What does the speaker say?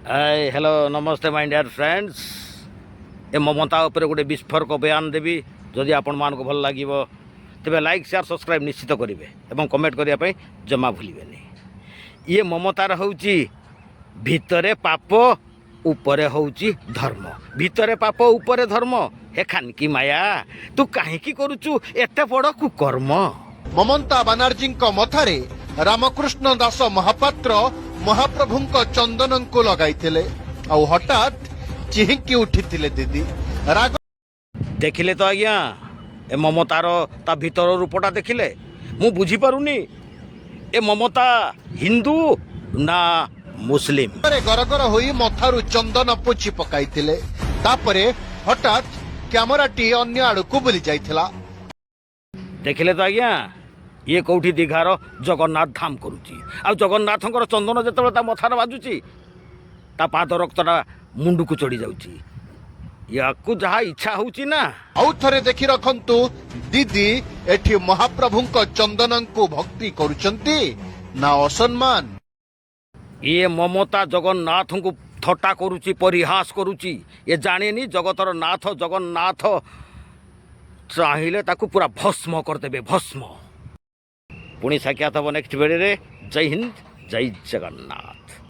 ହାଏ, hello, ନମସ୍ତେ ମାଇ dear friends. ଏ ମମତା ଉପରେ ଗୋଟେ ବିସ୍ଫୋରକ ବୟାନ ଦେବି। ଯଦି ଆପଣମାନଙ୍କୁ ଭଲ ଲାଗିବ, ତେବେ ଲାଇକ୍, ସେୟାର, ସବସ୍କ୍ରାଇବ୍ ନିଶ୍ଚିତ କରିବେ ଏବଂ କମେଣ୍ଟ କରିବା ପାଇଁ ଜମା ଭୁଲିବେନି। ଇଏ ମମତାର ହେଉଛି ଭିତରେ ପାପ, ଉପରେ ହେଉଛି ଧର୍ମ। ଭିତରେ ପାପ, ଉପରେ ଧର୍ମ। ହେ ଖାନକି ମାୟା, ତୁ କାହିଁକି କରୁଛୁ ଏତେ ବଡ଼ କୁକର୍ମ? ମମତା ବାନାର୍ଜୀଙ୍କ ମଥାରେ ରାମକୃଷ୍ଣ ଦାସ ମହାପାତ୍ର ମହାପ୍ରଭୁଙ୍କ ଚନ୍ଦନଙ୍କୁ ଲଗାଇଥିଲେ ଆଉ ହଠାତ୍ ଚିହିଁକି ଉଠିଥିଲେ ଦିଦି। ରାଗ ଦେଖିଲେ ତ ଆଜ୍ଞା, ଏ ମମତାର ତା ଭିତର ରୂପଟା ଦେଖିଲେ। ମୁଁ ବୁଝିପାରୁନି, ଏ ମମତା ହିନ୍ଦୁ ନା ମୁସଲିମ? ରେ ଗରଗର ହୋଇ ମଥାରୁ ଚନ୍ଦନ ପୋଛି ପକାଇଥିଲେ। ତାପରେ ହଠାତ୍ କ୍ୟାମେରାଟି ଅନ୍ୟ ଆଡକୁ ବୁଲି ଯାଇଥିଲା। ଦେଖିଲେ ତ ଆଜ୍ଞା, ଇଏ କୋଉଠି ଦୀଘାର ଜଗନ୍ନାଥ ଧାମ କରୁଛି ଆଉ ଜଗନ୍ନାଥଙ୍କର ଚନ୍ଦନ ଯେତେବେଳେ ତା ମଥାରେ ବାଜୁଛି, ତା ପାଦ ରକ୍ତଟା ମୁଣ୍ଡକୁ ଚଢ଼ି ଯାଉଛି। ୟାକୁ ଯାହା ଇଚ୍ଛା ହଉଛି ନା। ଆଉ ଥରେ ଦେଖି ରଖନ୍ତୁ, ଦିଦି ଏଠି ମହାପ୍ରଭୁଙ୍କ ଚନ୍ଦନଙ୍କୁ ଭକ୍ତି କରୁଛନ୍ତି ନା ଅସମ୍ମାନ? ଇଏ ମମତା ଜଗନ୍ନାଥଙ୍କୁ ଥଟ୍ଟା କରୁଛି, ପରିହାସ କରୁଛି। ଏ ଜାଣେନି, ଜଗତର ନାଥ ଜଗନ୍ନାଥ ଚାହିଁଲେ ତାକୁ ପୁରା ଭସ୍ମ କରିଦେବେ, ଭସ୍ମ। ପୁଣି ସାକ୍ଷାତ ହେବ ନେକ୍ସଟ ଭିଡ଼ିଓରେ। ଜୟ ହିନ୍ଦ, ଜୟ ଜଗନ୍ନାଥ।